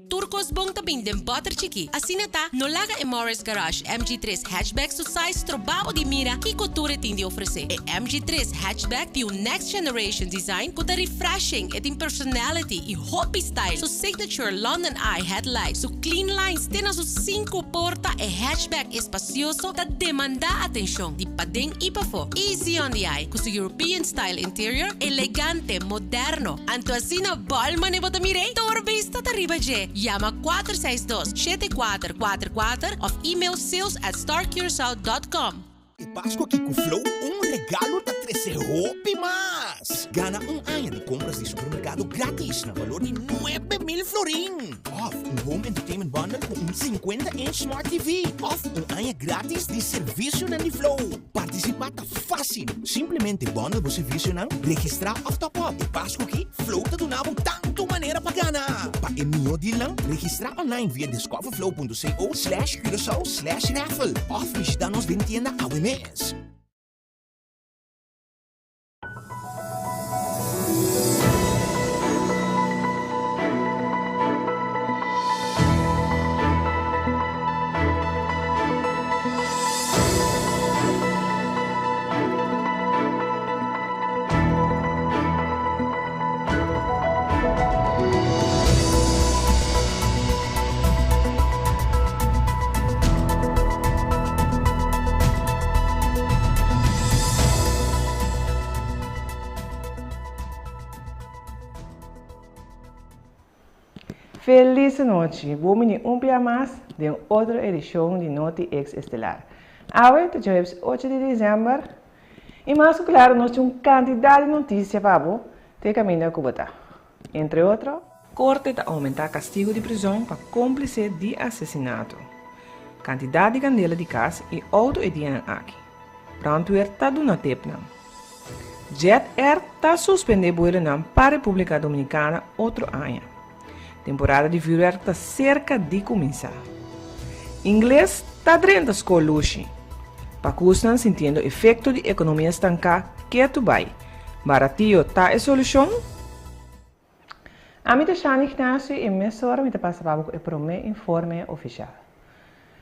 Tur kos bon ta bin den bòter chikí. Asina ta, no laga e Morris Garage MG tres Hatchback su size stroba bo di mira kiko tur e tin di ofresé. E MG tres Hatchback tin un next generation design ku ta refreshing, e tin personality i hopi style. Su signature London Eye headlight, su clean lines te na su sinku porta, e hatchback espasioso ta demandá atenshon di paden i pafó. Easy on the eye ku su European style interior, elegante, moderno. Anto asina bòl mane bo ta mir'é? Tur bista ta riba dje. Yama 462 7444 òf email sales at starcuracao dot com. E Pascu aki cu Flow un regalo ta trece hopi mas! Gana un aña di compras di supermercado gratis na valor di 9000 florin! Of un home entertainment bundle cu un 50 inch smart TV! Of un aña gratis di servicionan di Flow! Participa ta Fácil! Simplemente bundle bo servicionan, registrá òf top up. E Pascu aki, Flow ta duna bo tantu manera pa gana! Pa e mihó dealnan, registrá online via discoverflow.co slash Curaçao slash raffle òf bishitá nos den tienda awe mes. Felis nochi, bo bini un bia mas den otro edicion di Noti Ex Estelar. Awe ta djaweps ocho di december y mas cu claro nos tin un cantidad di noticia pa bo te caminda cu bo ta. Entre otro. Corte ta aumenta castigo di prizon pa complice di asesinato. Cantidad di candela di cas y auto e dianan aki. Brandweer ta duna tepnan. Jet Air ta suspende buelonan pa Republica Dominicana otro aña. Temporada di vuurwerk ta cerca di cuminsa. Ingles ta drenta scol lushi. Pacusnan sintiendo efecto di economia stanca ketu bay. Baratio ta e solucion? Ami ta Shani Ignacio y mesora mi ta pasa pa bo cu e prome informe oficial.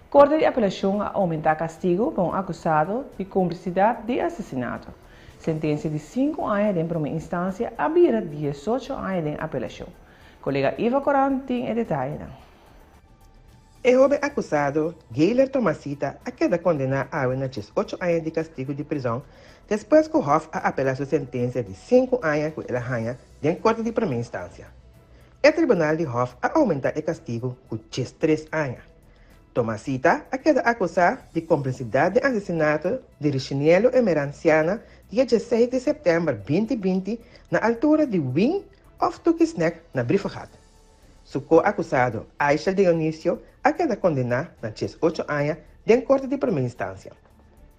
Corte di Apelacion a aumenta castigo pa un acusado di complicidad di asesinato. Sentencia di sinku aña den prome instancia a bira diesocho aña den apelacion. Colega Iva Coran tin e detayenan. E hoben akusado, Gayler Tomasita, a keda kondená awe na diesocho aña di kastigu di prizòn despues ku hòf a apelá su sentensia di sinku aña ku el a haña den korte di promé instansia. E tribunal di hòf a oumentá e kastigu ku diestres aña. Tomasita a keda akusá di komplisidat den asesinato di Richinielo Emeranciana dia dieseis di sèptèmber binti binti na altura di Wing òf Tuki Snack na Brievengat. Su ko-akusado, Aisha Dionisio, a keda kondená na diesocho aña den korte di promé instansia.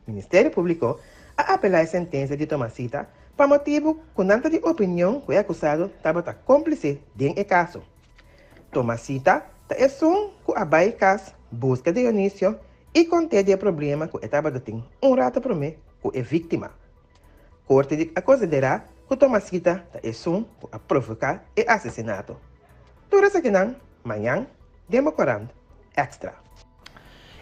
Ministerio Públiko a apelá e sentensia di Tomasita pa motibu ku nan ta di opinion ku e akusado tabata kómplise den e kaso. Tomasita ta esun ku a bai kas buska Dionisio i kont'é di e problema ku e tabata tin un rato promé ku e víktima. Korte di a konsiderá ku Tomasita ta esun ku a provoká e asesinato. Tur esakinan mañan den bo korant Extra.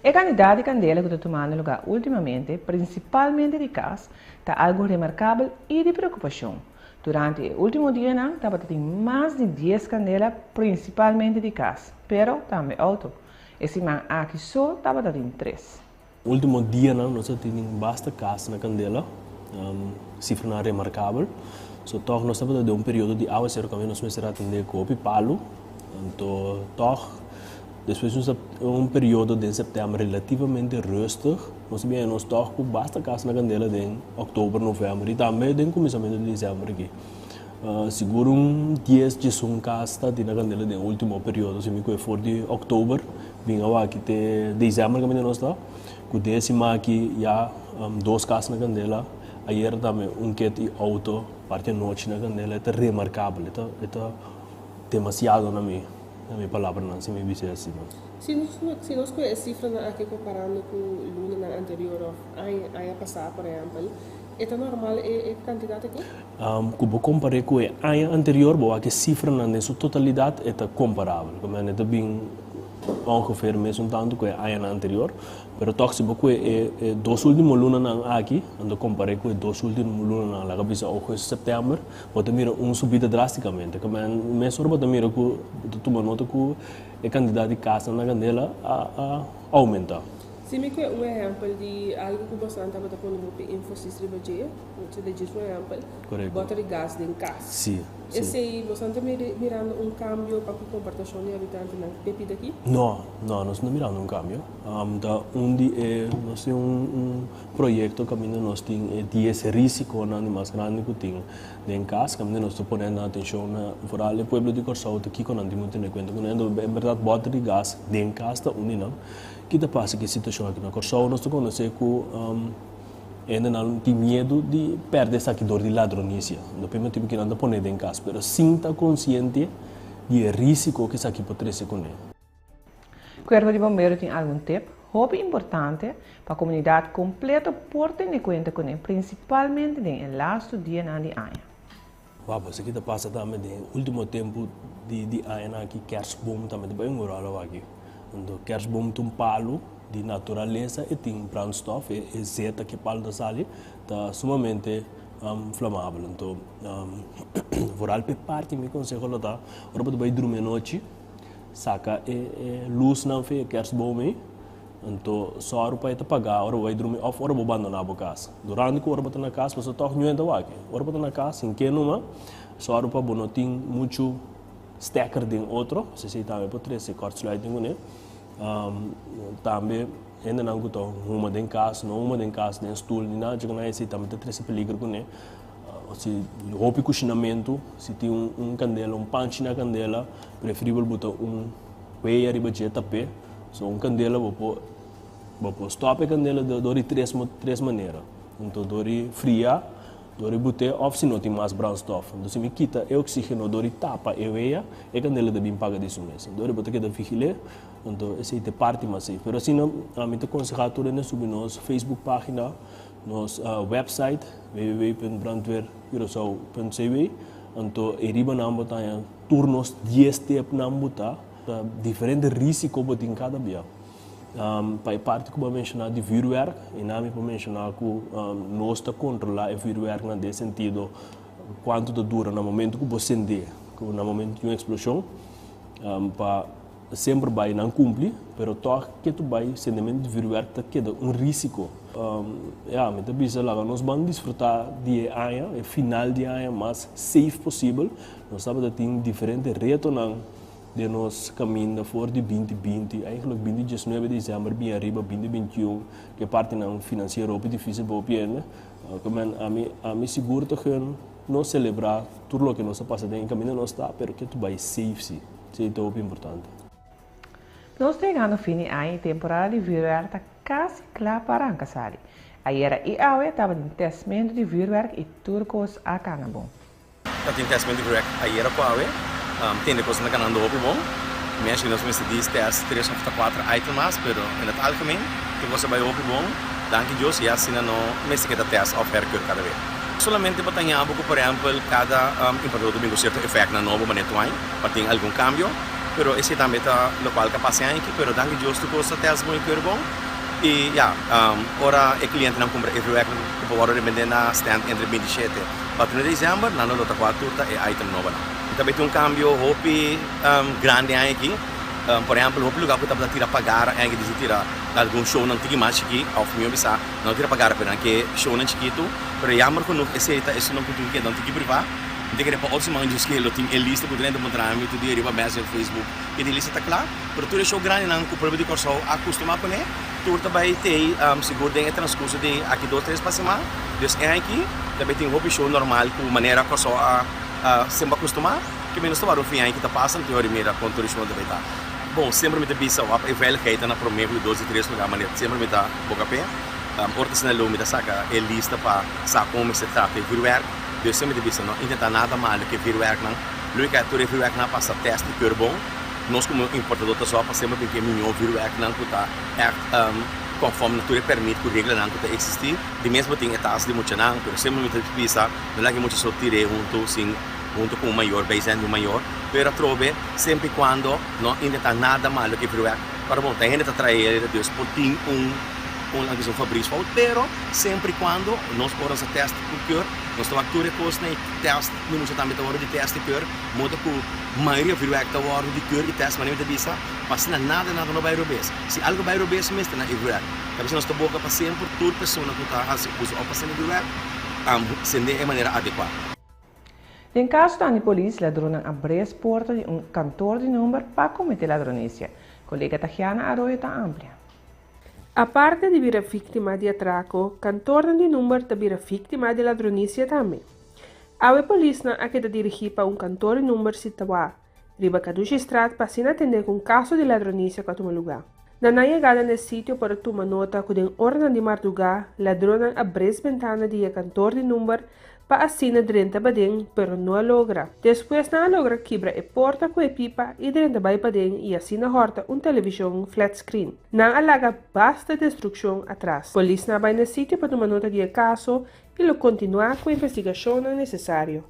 E kantidat di kandela ku ta tumando lugá últimamente, prinsipalmente di kas, ta algu remarkabel i di preokupashon. Durante e último dianan tabata tin mas di dies kandela prinsipalmente di kas, pero tambe outo. E siman aki so tabata tin tres. Ultimo dianan nos a tini basta kas na kandela, sifranan remarkabel. So tòg nos tabata den un periodo di awaseru kaminda nos mester atendé ku hopi palu. Anto tòg despues di un periodo den sèptèmber relativamente rustig, nos a bini nos tòg ku basta kas na kandela den òktober, novèmber i tambe den kuminsamentu di desèmber aki. Sigur un dies, diesun kas ta tin na kandela den ultimo periodo, si mi kohe for di òktober. Bin awaki te december caminda nos ta cu den e siman aki ya dos cas na candela ayer tambe un ket y auto parti anochi na candela e ta remarcabel e ta e ta demasiado na mi. Na mi palabranan si mi bisa asina. Si nos si nos kohe e sifranan aki komparando ku lunanan anterior òf aña aña pasá por ehèmpel, e ta normal e e kantidat aki? Ku bo kompar'é ku e aña anterior bo wak e sifranan den su totalidat e ta komparabel. Ku mende ta bin ongeveer mesun tantu ku e añanan anterior. Pero tòg si bo kue e e dos último lunanan aki, anto kompar'é ku e dos último lunanan laga bisa ougùstus, sèptèmber, bo ta mira un subida drásticamente. Ku men mesora bo ta mira ku bo ta tuma nota ku e kantidat di kasnan na kandela a a oumentá. Si mi kue un ehèmpel di algu ku bosonan tabata pone hopi énfasis riba dje, si ta djis un ehèmpel, bòter di gas den kas. Sí, sí. Esei bosonan ta mirando un kambio pa ku komportashon di habitantenan pepita aki? No, no, nos no ta mirando un kambio. Ta un di e, nos tin un un proyekto kaminda nos tin e dies risikonan di mas grandi ku tin den kas, kaminda nos ta pone nan atenshon na foral e pueblo di Kòrsou ta kiko nan tin ku tene kuenta kuné. Enton en bèrdat bòter di gas den kas ta un di nan. Ki ta pasa ku e situashon aki na Kòrsou? Nos ta konosé ku hendenan tin miedu di pèrdè esaki dor di ladronisia. Enton p'e motibu ki nan ta pone den kas, pero sin ta konsiente di e risiko ku esaki por trese kuné. Kuerpo di Bombero tin algun tip hopi importante pa komunidat kompleto por tene kuenta kuné, prinsipalmente den e lastu dianan di aña. Wou, esaki ta pasa tambe den e ultimo tempu di di añanan aki, kerstboom tambe ta bai un ròl aki. Anto kerstboom ta un palu di naturalesa, e tin brandstof, e e zeta ku e palu ta sali ta sumamente flamabel. Anto vooral p'e parti mi konseho lo ta ora bo ta bai drumi anochi, Saka e lusnan for e kerstboom ei, anto sòru pa e ta pagá ora bo bai drumi òf ora bo bandoná bo kas. Durante ku ora bo ta na kas, pasobra tòg ñuenta wak. Ora bo ta na kas, sin ke numa, sòru pa bo no tin muchu stèker den otro, pasobra esei tambe por trese kòrtsluiting kuné. Tambe hendenan ku ta huma den kas, no huma den kas, den stul ni nada, dje esei tambe ta trese peliger kuné. Si hopi kushinamentu, si tin un kandela, un panchi na kandela, preferibel bo ta un wea riba dje tap'é. So un kandela bo por bo por stòp e kandela dor di tres tres manera. Anto dor di fria, dor di but'é òf si no tin mas brandstof. Anto si mi kita e oksígeno dor di tapa e wea, e kandela ta bin paga di su mes. Dor di bo ta keda vigil'é, anto esei ta e parti mas safe. Pero asina ami ta konsehá tur hende subi nos Facebook página. Nos website www.brandweercuraçao.cw anto e riba nan bo ta haña tur nos dies stepnan bo ta diferente risiko bo tin kada bia. Pa e parti ku bo a menshoná di vuurwerk e nan mi por menshoná ku nos ta kontrolá e vuurwerknan den sentido kuantu ta dura na momento ku bo sendé ku na momento di un eksploshon pa Semper bai nan cumpli, pero toch ketu bai sendemento di vuurwerk ta keda un risico. Ya, mi ta bisa laga nos ban disfruta di e aña, e final di aña mas safe posibel. Nos tabata tin diferente retonan den nos caminda for di binti binti, eigenlijk binti diesnuebe december bin ariba binti bintiun, cu e partinan financiero hopi dificil pa hopi hende. Cu men ami sigur ta gun nos celebra tur loke nos a pasa den e caminda nos ta, pero ketu bai safe si. Sí, ta hopi importante. Nos ta yegando fin di aña i temporada di vuurwerk ta kasi kla pa ranka sali. Ayera i awe tabatin testmentu di vuurwerk i tur kos a kana bon. Ta tin testmentu di vuurwerk ayera ku awe. Tende kosnan ta kanando hopi bon. Mester nos mester dis test tres of ta kuater item mas, pero in het algemeen tur kos a bai hopi bon. Danki Dios i asina no mester keda test of herkeur kada be. Solamente bo ta ña bo ku por ehempel kada importador ta bin ku sierto efectnan nobo manera tuain. Pa tin algun cambio, pero esey tambe ta locual ca pasa aña aki, pero danki Dios tur cos ta test bon y keur bon. Y ya, ora e clientenan cumpra e vuurwerknan cu por wordo rebende na stand entre 27 pa 30 december, nan lo ta cua tur ta e item nobonan. Tambe tin un cambio hopi grandi aña aki, por ehempel hopi lugar cu tabata tira pagara aña aki disi tira algun shownan tiki mas chiki, of mihor bisa nan no tira pagara pero nan ke shownan chikitu, pero jammer genoeg esey ta esunnan cu tin keda un tiki priva. Mi ta kere pa otro siman djis ke lo tin e lista ku drenta puntra mi tur dia riba Messenger, Facebook. Ke di lista ta kla, pero tur e show grandinan ku pueblo di Kòrsou a kustumá kuné, tur ta bai tei sigur den e transkurso di aki dos tres pa siman. Dus e aki ta bai tin hopi show normal ku manera Kòrsou a semper a kustumá, ke mi nos ta wak un fin aña ki ta pasa, anto yori mira kon tur e shownan ta bai ta. Bon, semper mi ta bisa wak e veiligheid ta na promé ku di dos di tres lugá manera semper mi ta boka p'e. Ora ta asina lou mi ta saka e lista pa sa kon mester trata e vuurwerk. Dios semper ta bisa no intenta nada malo ke vuurwerknan. Loke tur e vuurwerknan a pasa test i keur bon. Nos komo importadó ta sòru pa semper bin ku e mihó vürwèrknan ku ta ègt konfòrm na tur e pèrmit ku reglanan ku ta eksistí. Di mes bo tin e tas di muchanan, pero semper mi ta bisa no laga e mucha so tir'é huntu sin huntu ku un mayor, bijzijn di un mayor. Pero atrobe semper i kuando no intentá nada malo ku e vürwèrk. Ora bon, ta hende ta trae el, dus por tin un un laga bisa un fabriksfout, pero semper i kuando nos ora nos a tèst ku keur, nos ta wak tur e kosnan i tèst di mucha tambe ta wòrdu di tèst i keur, modo ku mayoria vürwèrk ta wòrdu di keur i tèst, manera mi ta bisa, pa asina nada nada no bai robes. Si algu bai robes mester na e vürwèrk. Ta bisa nos ta boka pa semper tur persona ku ta hasi uso òf pa sende vürwèrk, sende e manera adekuá. Den kaso ta di polis, ladronnan a bres porta di un kantor di number pa kometé ladronisia. Kolega Tahiana Arroyo ta amplia. Aparte di bira víktima di atrako, kantornan di number ta bira víktima di ladronisia tambe. Awe polisnan a keda dirigí pa un kantor di number situá riba Cadushistraat pa asina atendé ku un kaso di ladronisia ku a tuma lugá. Na nan yegada na e sitio por a tuma nota ku den oranan di mardugá ladronnan a bres bentana di e kantor di number pa asina drenta paden pero no a logra. Despues nan a logra kibra e porta ku e pipa i drenta bai paden i asina hòrta un televishon flat screen. Nan a laga basta destrukshon atras. Polisnan a bai na e sitio pa tuma nota di e kaso i lo kontinuá ku investigashonnan nesesario.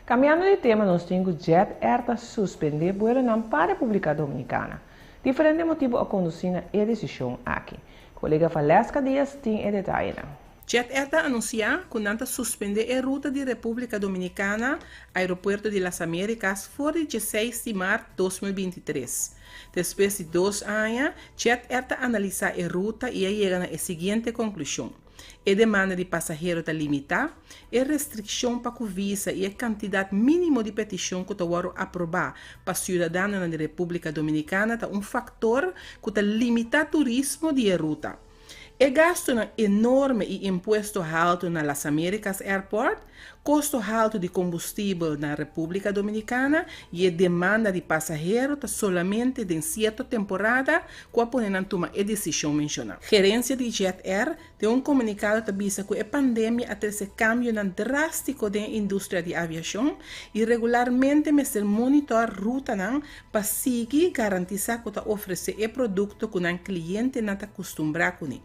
Cambiando di tema nos tin cu Jet Air ta suspende buelonan pa Republica Dominicana. Diferente motibo a conduci na e decision aki. Colega Valeska Diaz tin e detayenan. Jet Air ta anuncia cu nan ta suspende e ruta di Republica Dominicana, Aeropuerto di Las Americas for di dieseis di maart 2023. Despues di dos aña, Jet Air ta analisa e ruta y a yega na e siguiente conclusion. E demanda di pasahero ta limitá, e restrikshon pa ku visa i e kantidat mínimo di petishon ku ta wòrdu aprobá pa siudadanonan di Repúblika Dominikana ta un faktor ku ta limitá turismo di e ruta. E gastunan enorme i impuesto haltu na Las Americas Airport, kosto haltu di kombustibel na Repúblika Dominikana i e demanda di pasahero ta solamente den sierto temporada ku a pone nan tuma e desishon menshoná. Gerensia di Jet Air den un komunikado ta bisa ku e pandemia a trese kambionan drástiko den e industria di aviashon i regularmente mester monitor rutanan pa sigui garantisá ku ta ofresé e produkto ku nan klientenan ta kustumbrá kuné.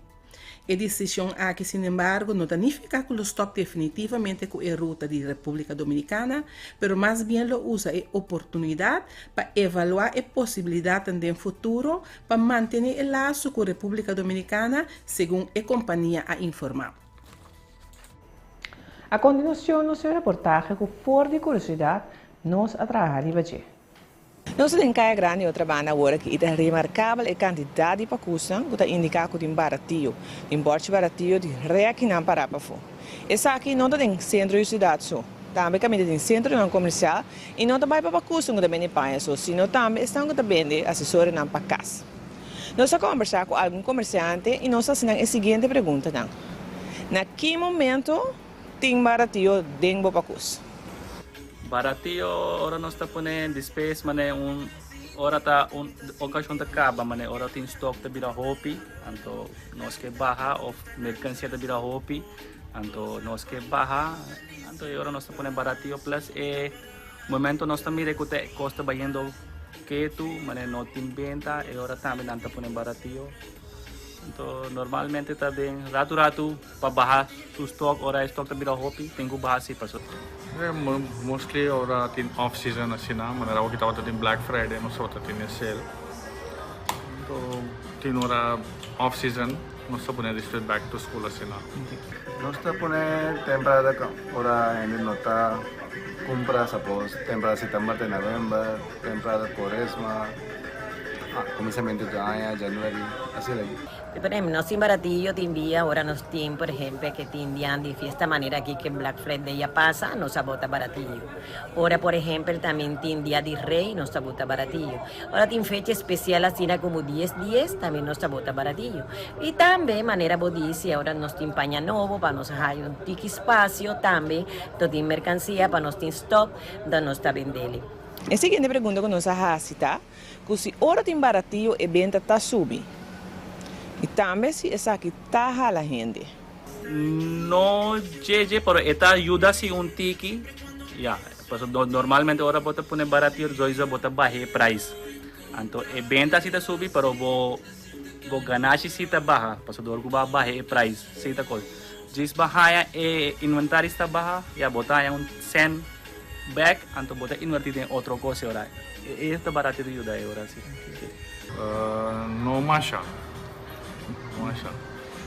E desishon aki sinembargo no ta nifiká ku lo stòp definitivamente ku e ruta di Repúblika Dominikana, pero mas bien lo usa e oportunidat pa evaluá e posibilidatnan den futuro pa mantené e laso ku Repúblika Dominikana, segun e kompania a informá. A kontinuashon nos e reportahe ku for di kuriosidat nos a traha riba dje. Nos ta den Kaya Grandi otra banda awor aki i ta remarkabel e kantidat di pakusnan ku ta indiká ku tin baratio, tin bòrchi baratio di rèkinan pará pafó. Esaki no ta den sentro di siudat so, tambe kaminda den sentronan komersial i no ta bai pa pakusnan ku ta bende paña so, sino tambe esnan ku ta bende asesorionan pa kas. Nos a kòmbersá ku algun komersiante i nos a hasi nan e siguiente preguntanan, Na ki momento Tin baratio den bo pakus. Baratio ora nos ta pone dispace mane un ora ta un ocasion ta caba mane ora tin stock ta bira hopi anto nos ke baha of mercancia ta bira hopi anto nos ke baha anto e ora nos ta pone baratio plus e momento nos ta mira cu ta cos ta bayendo ketu mane no tin benta e ora tambe nan ta pone baratio anto normalmente ta den ratu ratu. Pa baha su stock ora e stock ta bira hopi tin ku baha si paso. Mostly ora tin off season asina manera awor ki tabata tin black friday nos tabata tin e sale anto tin ora off season nos ta pone despues back to school asina. Nos ta pone temporada ora hende no ta cumpra suppose temporada september te november temporada cuaresma cuminsamentu di aña january asina. Por ehempel, nos tin baratillo tin dia ora nos tin, por ehempel, ke tin dian di fiesta manera aki ke Black Friday a pasa, nos a bota baratillo. Ora, por ehempel, también tin dia di rey, nos ta bota baratillo. Ora tin fecha especial asina como dies dies, también nos ta bota baratillo. Y tambe, manera bo dici, ora nos tin paña nobo pa nos haya un tiki espacio tambe, to tin mercancia pa nos tin stock, dan nos ta bendele. E siguiente pregunta ku nos a hasi ta, Ku si ora tin baratio e benta ta subi i tambe si esaki ta hala hende. No dje dje pero e ta yuda si un tiki ya. Pasobra normalmente ora bo ta pone baratiyo sowieso bo ta baha e prijs. Anto e benta si ta subi pero bo bo ganashi si ta baha pasobra dor ku bo a baha e prijs si ta kos. Djis bo haña e inventaris ta baha ya bo ta haña un sèn bèk anto bo ta invertí den otro kos e ora. E ta baratiyo ta yuda e ora si. No masha, no masha.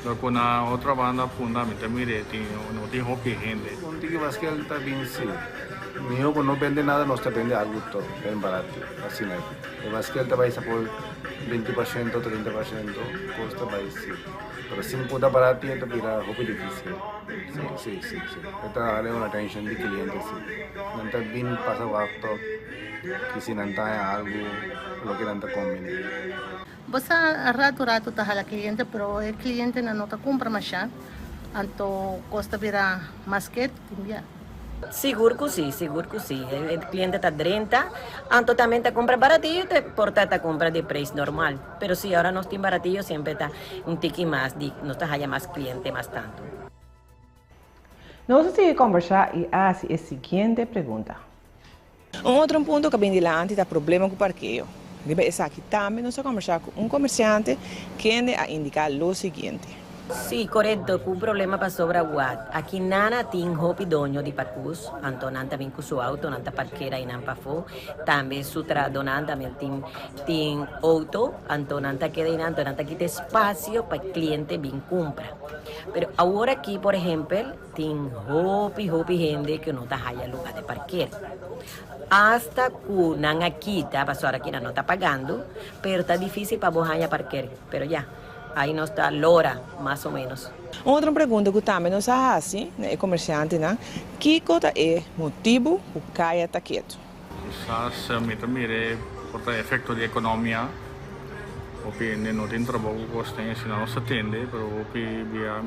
Pero ku na otro banda punda mi ta mira tin no tin hopi hende. Un tiki baskel ta bin si. Miho ku no bende nada nos ta bende algu to ben barati asina aki. E baskel ta bai sapos 20%, 30% kos ta bai si. Pero sin ku ta barati e ta bira hopi difisil. Si si si si e ta hala un atenshon di kliente si. Nan ta bin pasa wak tok kisi nan ta haña algu loke nan ta kombini. Bo sa ratu ratu ta hala cliente pero e clientenan no ta cumpra masha anto cos ta bira mas ketu tin bia. Sigur cu si, sigur cu si. E cliente ta drenta, anto tambe ta cumpra baratillo te por ta ta cumpra di prijs normal. Pero si ora nos tin baratillo siempre ta un tiki mas di nos ta haya mas cliente mas tanto. Nos a sigui combersa y a haci e siguiente pregunta. Un otro punto ku a bin dilanti ta problema ku parkeo. Riba esaki tambe nos a kombersá ku un komersiante kende a indiká lo siguiente. Sí, korekto, ku problema pasobra wak. Aki nana tin hopi doño di parkus, anto nan ta bin ku su outo, nan ta parkera einan pafó. Tambe su trahadónan tambe tin tin outo, anto nan ta keda einan, anto nan ta kita espasio pa e kliente bin kumpra. Pero awor aki, por ehempel, Tin hopi hopi hende ku no ta haya luga di parker. Asta ku nan a kita, pasobra aki nan no ta pagando, pero ta difisil pa bo haya parker. Pero ya, ai nos ta lora mas o menos. Un otro pregunta ku tambe nos a hasi na e komersiantenan, kiko ta e motibu ku kaya ta ketu? Kisas mi ta mira e por ta efecto di economia. Hopi hende no tin trabou ku kos ten asina nos ta tende, pero hopi bia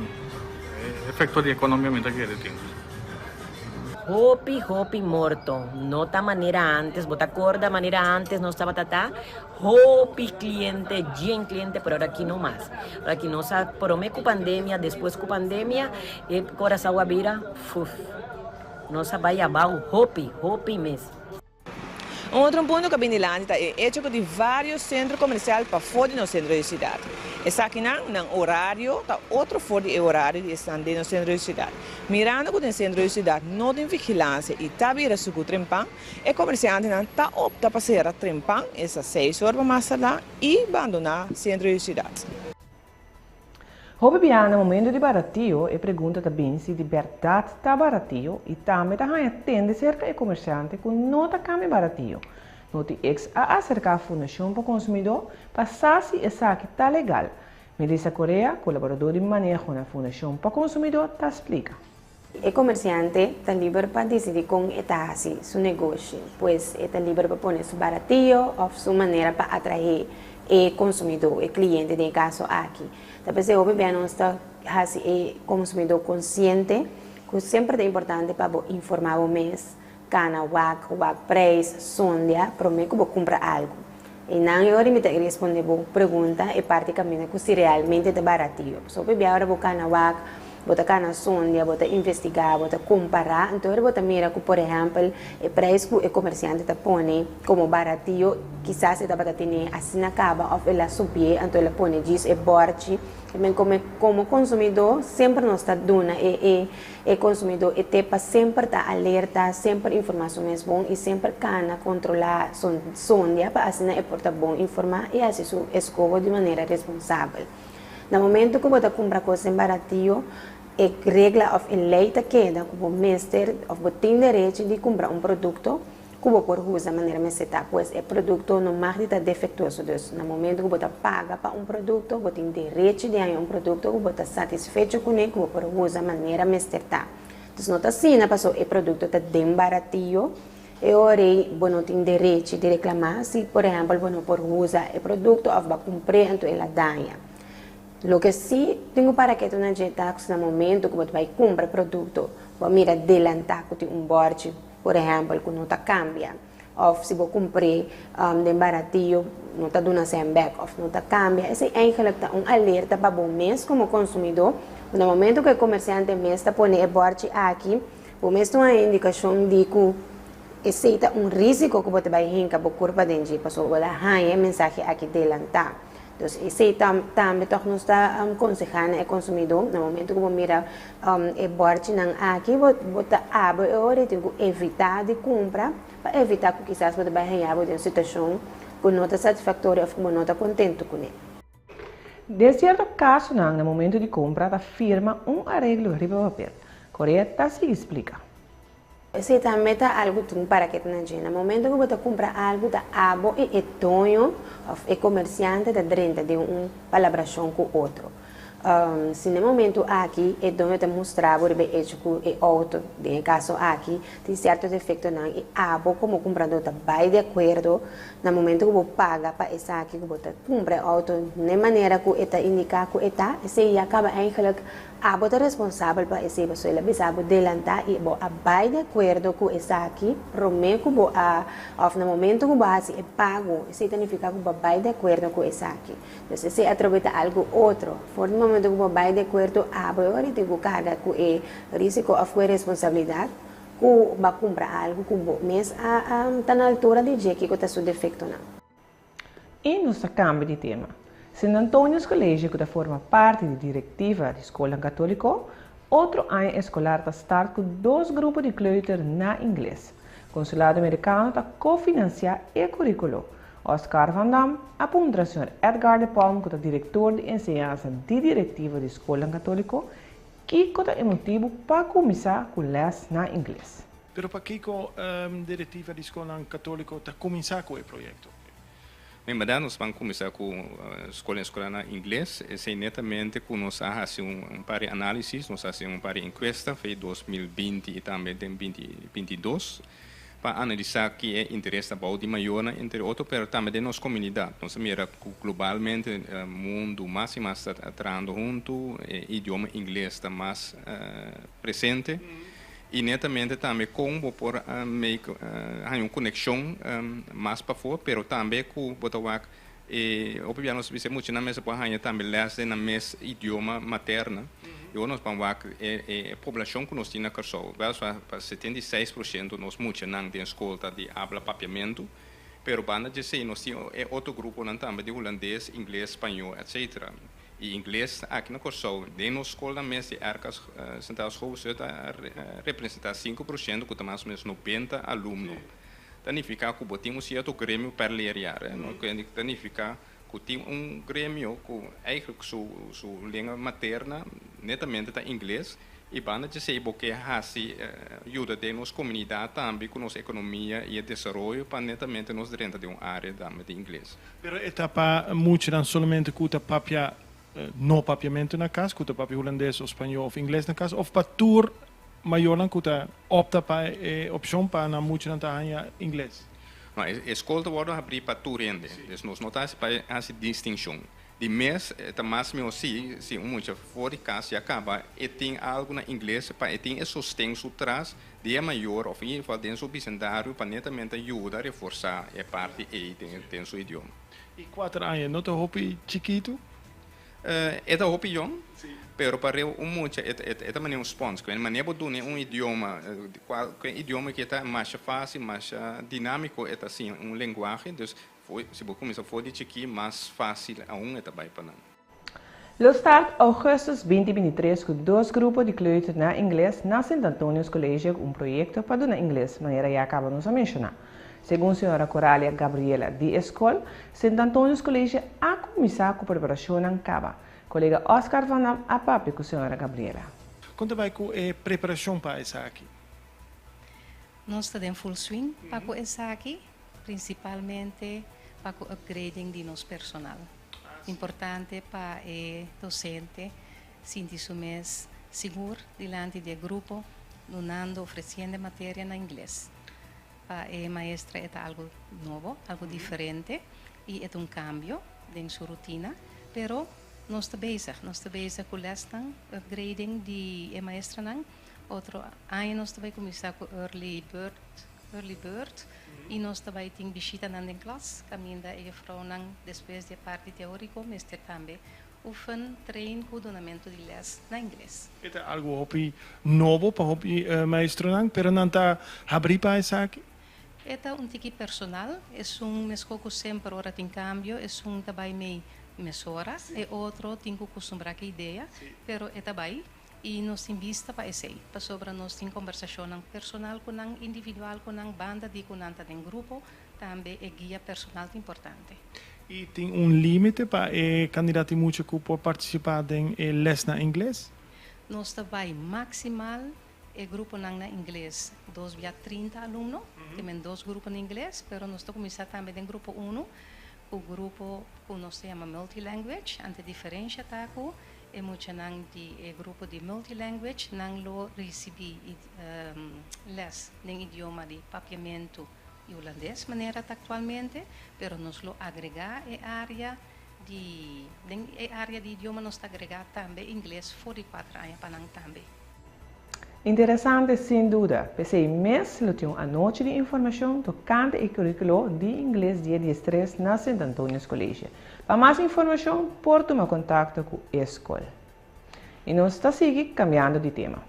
efecto di economia mi ta kere tin. Hopi hopi morto, no ta manera antes, bo ta corda manera antes nos tabata ta hopi cliente, yen cliente, pero ora aki no mas. Ora aki nos a prome cu pandemia, despues cu pandemia e Curaçao a bira fuf. Nos a bai abao hopi, hopi mes. Un otro punto ku a bin dilanti ta e echo ku tin vários sentro komersial pafó di nos sentro di siudat. Esakinan, nan orario ta otro for di e orario di esnan den nos sentro di siudat. Mirando ku den sentro di siudat no tin vigilansia i ta bira suku trempan, e komersiantenan ta opta pa sera trempan, esta seis or pa mas tardá, i bandoná sentro di siudat. Hopi biaha na momento di baratio e pregunta ta bin si di bèrdat ta baratio i tambe ta haña tende serka e komersiante ku no ta kambia baratio. Noti-X a aserká Fundashon pa Konsumidó pa sa si esaki ta legal. Melissa Correa, kolaboradó di maneho na Fundashon pa Konsumidó ta splika. E komersiante ta liber pa disidí kon e ta hasi su negoshi, pues e ta liber pa pone su baratio òf su manera pa atraé e konsumidó, e kliente den e kaso aki. Ta p'esei hopi bia nos ta hasi e konsumidó konsiente ku semper ta importante pa bo informá bo mes, kana wak, wak preis, sondia promé ku bo kumpra algu. Einan e ora mi ta responde bo pregunta e parti kaminda ku si realmente ta baratio. Pasobra hopi bia ora bo kana wak, bo ta kana sondia, bo ta investigá, bo ta kompará, anto ora bo ta mira ku por ehèmpel e preis ku e komersiante ta pone komo baratio kisas e tabata tene asina kaba òf el a subié anto el a pone djis e bòrchi. Komo konsumidó semper nos ta duna e e. E konsumidó e te pa semper ta alerta, semper informá su mes bon i semper kana kontrolá sondia pa asina e por ta bon informá i hasi su eskoho di manera responsabel. Na momento ku bo ta kumpra kos den baratio, e regla òf e lei ta keda ku bo mester òf bo tin derechi di kumpra un produkto ku bo por usa manera mester ta. Pues e produkto no mag di ta defektuoso. Dus na momento ku bo ta paga pa un produkto, bo tin derechi di haña un produkto ku bo ta satisfecho kuné, ku bo por usa manera mester ta. Dus no ta asina pasobra e produkto ta den baratio, e ora ei bo no tin derechi di reklamá si por ehèmpel bo no por usa e produkto òf bo a kumpr'é anto el a daña. Loke sí tin ku para ketu na dje ta ku si na momento ku bo ta bai kumpra e produkto, bo a mira delantá ku tin un bòrchi. Por ehèmpel ku no ta kambia òf si bo kumpr'é den baratio no ta duna sèn bèk òf no ta kambia. Esei eigenlik ta un alerta pa bo mes komo konsumidó ku na momento ku e komersiante mes ta pone e bòrchi aki bo mes ta un indikashon di ku Esei ta un rísiko ku bo ta bai hinka bo kurpa den dje pasobra bo ta haña e mensahe aki delantá. Dus esei tambe tòg nos ta konsehá na e konsumidó, na momentu ku bo mira e bòrchinan aki bo ta abri e ora i tin ku evitá di kumpra pa evitá ku kisas bo ta bai haña bo den un situashon ku no ta satisfaktorio òf ku bo no ta kontentu kuné. Den sierto kasonan na momentu di kompra ta firma un areglo riba papel. Correa ta sigui splika. Esei tambe ta algu tin para ke ta na dje. Na momento ku bo ta kumpra algu ta abo i e doño òf e komersiante ta drenta den un palabrashon ku otro. Si na e momento aki e doño ta mustra bo riba e echo ku e outo, den e kaso aki, tin sierto defektonan i abo komo kumpradó ta bai di akuerdo, na momento ku bo paga pa esaki ku bo ta kumpra e outo na e manera ku e ta indiká ku e ta, esei ya kaba eigentlik Abo ta responsabel pa esei pasobra el a bisa bo delantá i bo a bai di akuerdo ku esaki promé ku bo a òf na momento ku bo a hasi e pago esei ta nifiká ku bo a bai di akuerdo ku esaki. Dus esei atrobe ta algu otro. For di momento ku bo a bai di akuerdo abo e ora tin ku karga ku e risiko òf ku e responsabilidat ku bo a kumpra algu ku bo mes a ta na altura di dje kiko ta su defektonan. I nos ta kambia di tema. Sint Antonius College ku ta forma parti di direktiva di skolnan katóliko, otro aña eskolar ta start ku dos grupo di kleuter na ingles. Konsulado Merikano ta kofinansiá e kuríkulo. Oscar van Dam a puntra señor Edgar de Palm ku ta direktor di enseñansa di direktiva di skolnan katóliko kiko ta e motibu pa kuminsá ku lès na ingles. Pero pakiko direktiva di skolnan katóliko ta kuminsá ku e proyekto? En bèrdat nos ban kuminsá ku skol eskolar na ingles. Esei netamente ku nos a hasi un par di análisis, nos a hasi un par di enkuesta fe 2020 i tambe den 2022 pa analisá ki e interes ta bou di mayornan entre otro, pero tambe den nos komunidat. Nos a mira ku globalmente mundu mas i mas ta trahando huntu, e idioma ingles ta mas presente. I netamente tambe kon bo por make haña un konekshon mas pafó, pero tambe ku bo ta wak e hopi bia nos bisa e muchanan mester por haña tambe lès den nan mes idioma materna. I ora nos ban wak e poblashon ku nos tin na Kòrsou, wèlswa pa 76% nos muchanan den skol ta di abla papiamentu, pero banda djesei nos tin e otro gruponan tambe di hulandes, ingles, spañó, etcetera. I ingles aki na Kòrsou, den nos skolnan mes di RK Centraal Schoolbestuur ta representá 5% ku ta mas o menos 90 alumno. Ta nifiká ku bo tin un sierto gremio per leerjaar. Ta nifiká ku tin un gremio ku eigenlijk su su lenga materna netamente ta ingles i banda djesei bo ke hasi yuda den nos komunidat tambe ku nos ekonomia i e desaroyo pa netamente nos drenta den un área tambe di ingles. Pero e ta pa muchanan solamente ku ta papia no papiamentu na kas, ku ta papia hulandes o spañó òf ingles na kas, òf pa tur mayornan ku ta opta pa e opshon pa nan muchanan ta haña ingles? No, e skol ta wòrdu habrí pa tur hende. Dus nos no ta hasi pa hasi distinshon. Di mes e ta mas mihó si, si un mucha for di kas ya kaba e tin algu na ingles pa e tin e sosten su tras di e mayor of in ieder geval den su bisendario pa netamente yuda reforsa e parti ei den su idioma. I kuater aña no ta hopi chikitu? E ta hopi yong, pero pa reu un mucha e ta manera un spons. Ku e manera bo duna e un idioma, kualke idioma ke ta masha fásil, masha dinámiko e ta siña un lenguahe. Dus si bo kuminsá for di chikí mas fásil aun e ta bai pa nan. Lo start augustus 2023 ku dos grupo di kleuter na ingles na Sint Antonius College ku un proyekto pa duna ingles, manera ya kaba nos a menshoná. Segun señora Coralia Gabriela di e skol, Sint Antonius College a kuminsá ku preparashonnan kaba. Kolega Oscar van Dam a papia ku señora Gabriela. Kon ta bai ku e preparashon pa esaki? Nos ta den full swing pa ku esaki, prinsipalmente pa ku upgrading di nos personal. Importante pa e docente sinti su mes sigur dilanti di e grupo dunando, ofreciendo e materia na ingles. Pa e maestra e ta algo nobo, algo diferente y e ta un cambio den su rutina, pero nos ta bezig, nos ta bezig cu lesnan, upgrading di e maestranan. Otro aña nos ta bay cuminsa cu early bird, early bird, y nos ta bay tin bishitanan den klas caminda e juffrouwnan despues di e parti teorico mester tambe oefen, train cu dunamento di les na ingles. E ta algo hopi nobo pa hopi maestronan, pero nan ta habri pa esaki? E ta un tiki personal, esun meskos ku semper ora tin kambio, esun ta bai mei mesora, e otro tin ku kustumbrá ku e idea, pero e ta bai i nos tin bista pa esei, pasobra nos tin kombersashonnan personal ku nan, individual ku nan, banda di ku nan ta den grupo, tambe e guia personal ta importante. I tin un límite pa e kandidat di mucha ku por partisipá den e lès na ingles? Nos ta bai maksimal E gruponan na ingles, dos bia 30 alumno, te men dos grupo na ingles, pero nos ta kuminsá tambe den grupo unu ku grupo ku nos ta yama multilanguage, ante diferensha ta ku e muchanan di e grupo di multilanguage nan lo risibí lès den idioma di papiamentu i hulandes manera ta aktualmente, pero nos lo agregá e área di den e área di idioma nos ta agregá tambe ingles for di kuater aña pa nan tambe. Interesante sin duda. P'esei mes lo tin un anochi di informashon tokante e kurikulo di ingles dia 13 na Sint Antonius College. Pa mas informashon por tuma kontakto ku e skol. I nos ta sigui kambiando di tema.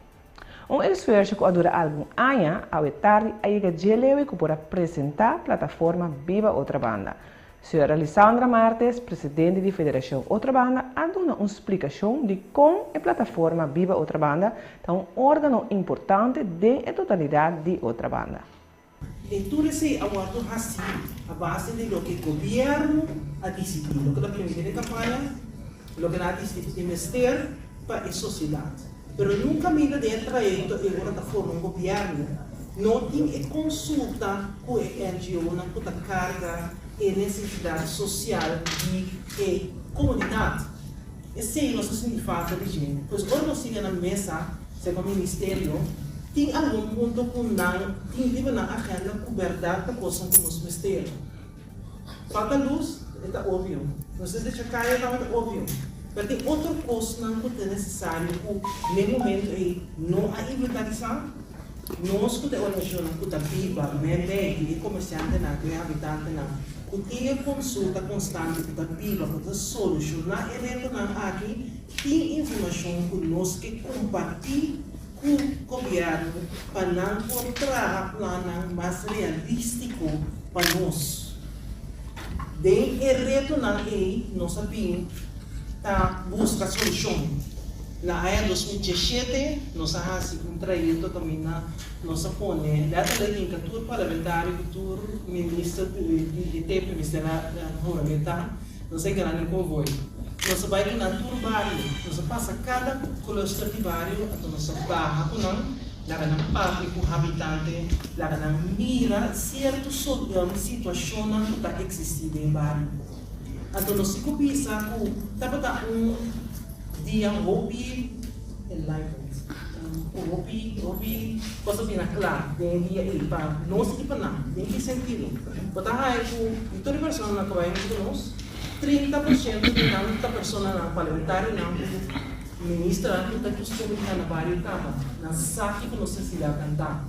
Un esfuerso ku a dura algun aña, awe tardi a yega dje lewe ku por a presentá plataforma Biba Otrabanda. Señora Lisandra Martes, presidente di Federashon Otrabanda, a duna un splikashon di kon e plataforma Biba Otrabanda ta un órgano importante den e totalidat di Otrabanda. I tur esei a wòrdu hasí a base di loke gobièrnu a disidí, loke ta bini den e kampaña, loke nan a disidí ku tin mester pa e sosiedat. Pero nunka minda den e trayekto ei ora ta forma un gobièrnu, no tin e konsulta ku e NGO-nan ku ta karga e nesesidat sosial di e komunidat. Esei nos ta sinti falta di dje. Pues ora nos sinta na mesa, segun ministerio, tin algun punto ku nan tin riba nan agenda ku bèrdat ta kosnan ku nos mester. Falta lus, e ta obvio. Nos mester drecha kaya tambe ta obvio. Pero tin otro kosnan ku ta nesesario ku n'e momento ei no a inventarisá. Nos ku ta e organisashonnan ku ta biba meimei di e komersiantenan ku e habitantenan ku tin e konsulta konstante ku ta biba ku ta solushoná e retonan aki tin informashon ku nos ke kompartí ku gobièrnu pa nan por traha plannan mas realístiko pa nos. Den e retonan ei nos a bin ta buska solushon. Na aña 2017 nos a hasi un trayekto kaminda nos a pone letterlijk hinka tur parlamentario ku tur minister ku di e tempu mester a huramentá, nos a hinka nan den konvoi. Nos a bai ku nan tur bario, nos a pasa kada cluster di bario anto nos a baha ku nan, laga nan papia ku habitante, laga nan mira sierto situashonnan ku ta eksistí den bario. Anto nos tin ku bisa ku tabata un dia hopi enlightened, ku hopi hopi kos a bira kla den e dia ei pa nos i pa nan. Den ki sentido? Bo ta haña ku di tur e personanan ku bai huntu ku nos, 30% di nan ta personanan parlamentarionan ku ministernan ku ta kustumber di kana bario kaba. Nan sa kiko nos nesesidatnan ta.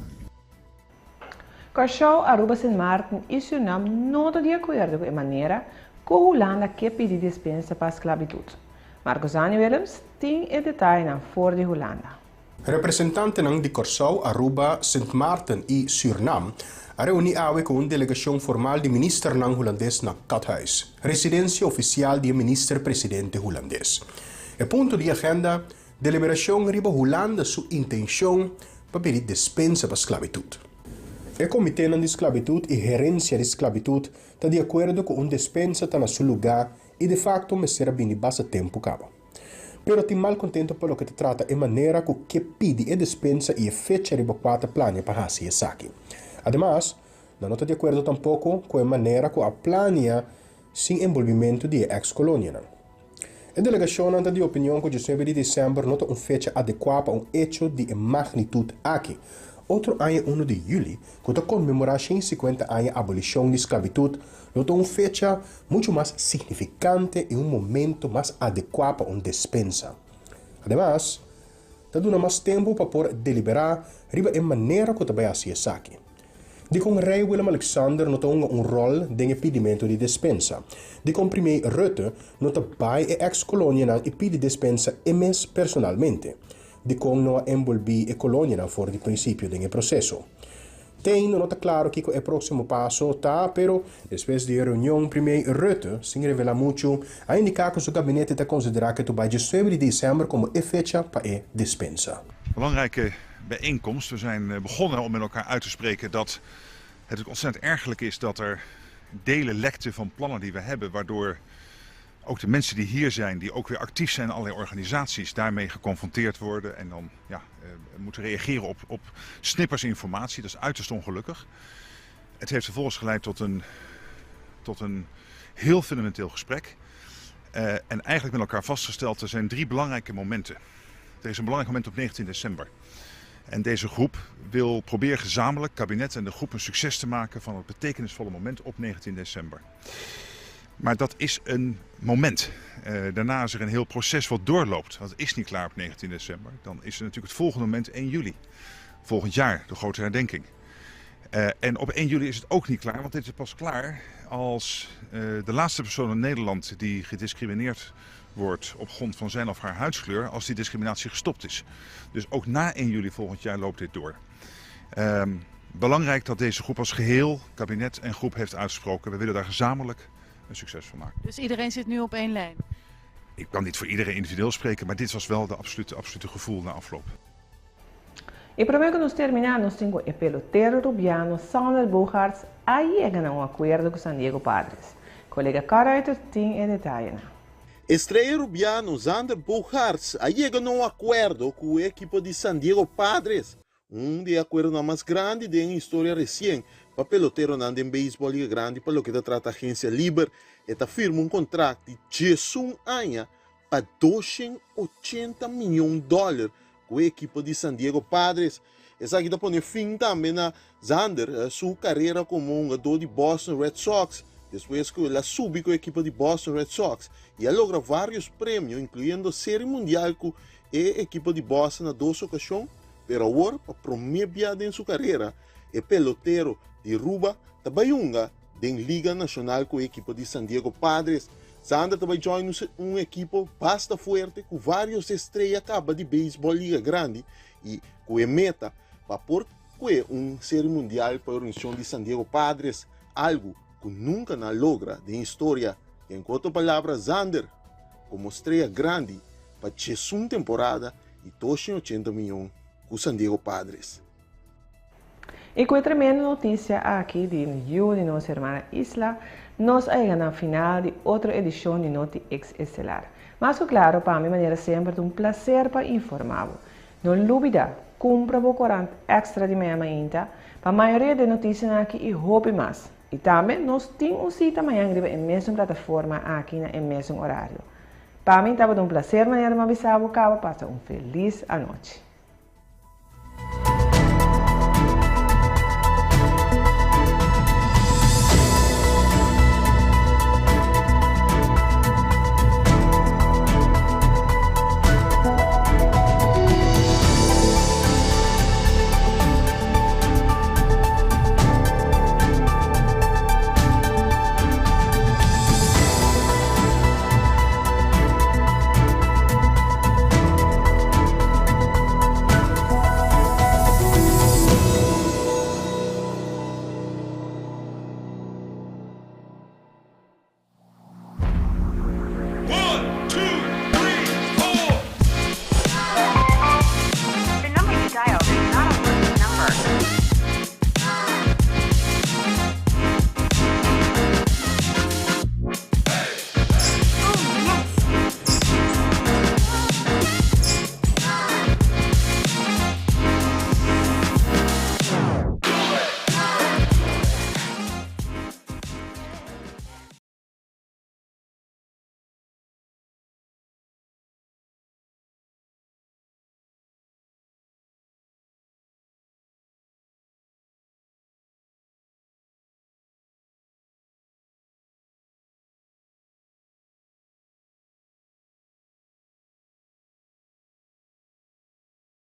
Kòrsou, Aruba, Sint Maarten i Sürnam no ta di akuerdo ku e manera ku Hulanda ke pidi dispensa pa sklabitut. Marcosani Willems tin e detayenan for di Hulanda. Representantenan di Kòrsou, Aruba, Sint Maarten i Sürnam a reuní awe ku un delegashon formal di ministernan hulandes na Kathuis, residensia ofisial di e minister-presidente hulandes. E punto di agenda Deliberashon riba Hulanda su intenshon pa pidi despensa pa sklabitut. E komitenan di sklabitut i herensia di sklabitut ta di akuerdo ku un despensa ta na su lugá i de fakto mester a bini basta tempu kaba. Pero tin malkontento pa loke ta trata e manera ku ke pidi e despensa i e fecha riba kua ta plania pa hasi esaki. Ademas, nan no ta di akuerdo tampoko ku e manera ku a plania sin enbolbimentu di e eks-kolonianan. E delegashonnan ta di opinion ku 19 di desèmber no ta un fecha adekuá pa un echo di e magnitut aki. Otro aña 1 di yüli, ku ta konmemorá 150 aña abolishon di sklabitut, lo ta un fecha muchu mas signifikante i un momento mas adekuá pa un despensa. Ademas, ta duna mas tempu pa por deliberá riba e manera ku ta bai hasi esaki. Dikon Rei Willem-Alexander no ta hunga un ròl den e pidimentu di despensa? Dikon Premier Rutte no ta bai e eks-kolonianan i pidi despensa e mes personalmente? Dikon no a enbolbí e kolonianan for di prinsipio den e proseso? Te ainda no ta claro kico e proximo paso ta, pero despues di e reunion Premier Rutte, sin revela mucho, a indica cu su gabinete ta considera cu ta bay 19 di december como e fecha pa e dispensa. Belangrijke bijeenkomst. We zijn eh, begonnen om met elkaar uit te spreken dat het ontzettend ergerlijk is dat er delen lekten van plannen die we hebben, waardoor ook de mensen die hier zijn, die ook weer actief zijn in allerlei organisaties, daarmee geconfronteerd worden en dan ja, eh, moeten reageren op, op snippers informatie. Dat is uiterst ongelukkig. Het heeft vervolgens geleid tot een, tot een heel fundamenteel gesprek. Uh, en eigenlijk met elkaar vastgesteld, er zijn drie belangrijke momenten. Er is een belangrijk moment op 19 december. En deze groep wil proberen gezamenlijk, kabinet en de groep, een succes te maken van het betekenisvolle moment op 19 december. Maar dat is een moment. Uh, daarna is er een heel proces wat doorloopt. Dat is niet klaar op 19 december. Dan is er natuurlijk het volgende moment 1 juli. Volgend jaar, de grote herdenking. Uh, en op 1 juli is het ook niet klaar, want dit is pas klaar als uh, de laatste persoon in Nederland die gediscrimineerd wordt op grond van zijn of haar huidskleur, als die discriminatie gestopt is. Dus ook na 1 juli volgend jaar loopt dit door. Um, belangrijk dat deze groep als geheel, kabinet en groep heeft uitgesproken. We willen daar gezamenlijk een succes van maken. Dus iedereen zit nu op één lijn? Ik kan niet voor iedereen individueel spreken, maar dit was wel de absolute, absolute gevoel na afloop. Y prome cu nos termina, nos tin e pelotero Rubiano Xander Bogaerts a yega na un acuerdo cu San Diego Padres. Colega Carter tin e detaye. Estrella Rubiano Xander Bogaerts a yega na un acuerdo cu e ekipo di San Diego Padres. Un di e acuerdo mas grandi den historia recien pa pelotero den beisbol liga grandi pa loke ta trata agencia liber e ta firma un contrato di 11 aña pa 280 miyon di dollar cu e ekipo di San Diego Padres. Esaki ta pone fin tambe na Xander, eh, su carera como hungador di Boston Red Sox. Despues cu el a subi cu e ekipo di Boston Red Sox y a logra varios premio, incluyendo Serie Mundial cu e ekipo di Boston na dos ocasion, pero awor, pa prome den su carera, e pelotero di Aruba tambe hunga den Liga Nacional cu e ekipo di San Diego Padres. Xander tambe join un ekipo basta fuerte cu varios estrella caba di beisbol Liga Grandi y cu e meta pa por un Serie Mundial pa e organisacion di San Diego Padres, algo cu nunca nan a logra den historia. En otro palabra, Xander, como estrella grandi, pa un temporada y 280 miyon cu San Diego Padres. Y cu e tremendo noticia aki di yiu di nos ruman Isla, nos a yega na final di otro edicion di Noti X Estelar. Mas claro, pa mi, manera semper, un placer pa informa. No lubida, cumpra e corant Extra di mainta, pa mayoria di noticia aki y hopi mas. Y tambe nos tin un cita mañan na e mesun plataforma aki na mesun horario. Pa mi, tabata un placer, manera mi a bisa, caba, pasa un feliz anochi.